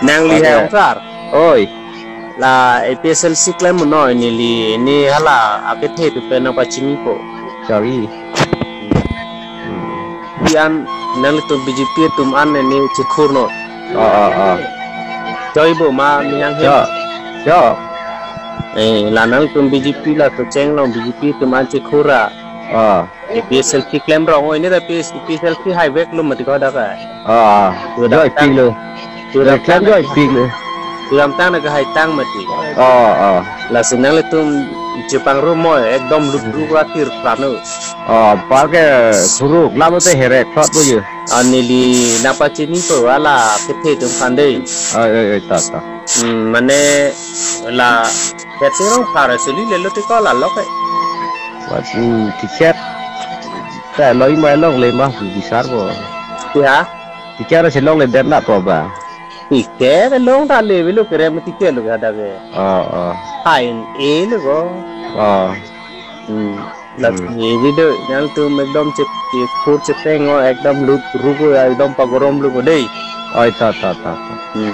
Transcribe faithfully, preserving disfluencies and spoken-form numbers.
Nangli Ade. Hai sir. Oi. La A P H L C klem noi neli, ne hala akethe atum pen nangpachinipo. Sorry. Hmm. Pi an nanglitum B J P atum an ne chekur non. Oh, oh, oh. Choi bo ma nihang he. Cho. Cho. Eh, la nanglitum B J P la tocheng long B J P atum an chekur ra. Oh. A P H L C klem rong oi ne ta P S, A P H L C hai vek lo mati ko dak ai. Ah, Sudah joy tang. Pik lo. Sudah Joy klem tang. Joy pik lo. Sudah tang na kahai tang mati. Oh, oh. Lasi nanglitum chepangrum moi ekdom lut ru ra tir prano. Oh, parke kuruk lamo te herek thot bo ye. Ah, neli nangpachinipo hala kethe atum aphan dei. Oi, oi, oi, ta, ta. Hmm, mane la kethe rong phar suli lelo te ko la lok e. Wat, hmm, ticket. Ta loi mai longle ma bisar bo. Ya. Ticket si longledet na po ba. Ticket long ta le velo kere ma ticket lo ga da ve. Oh, oh. Fine e lo go. Oh. Hmm. Lasi Hmm. Video nangtum ekdom che, chekur chepeng o ekdom lut ru ko ekdom pagorom lo ko dei. Oi, ta, ta, ta, ta. Hmm.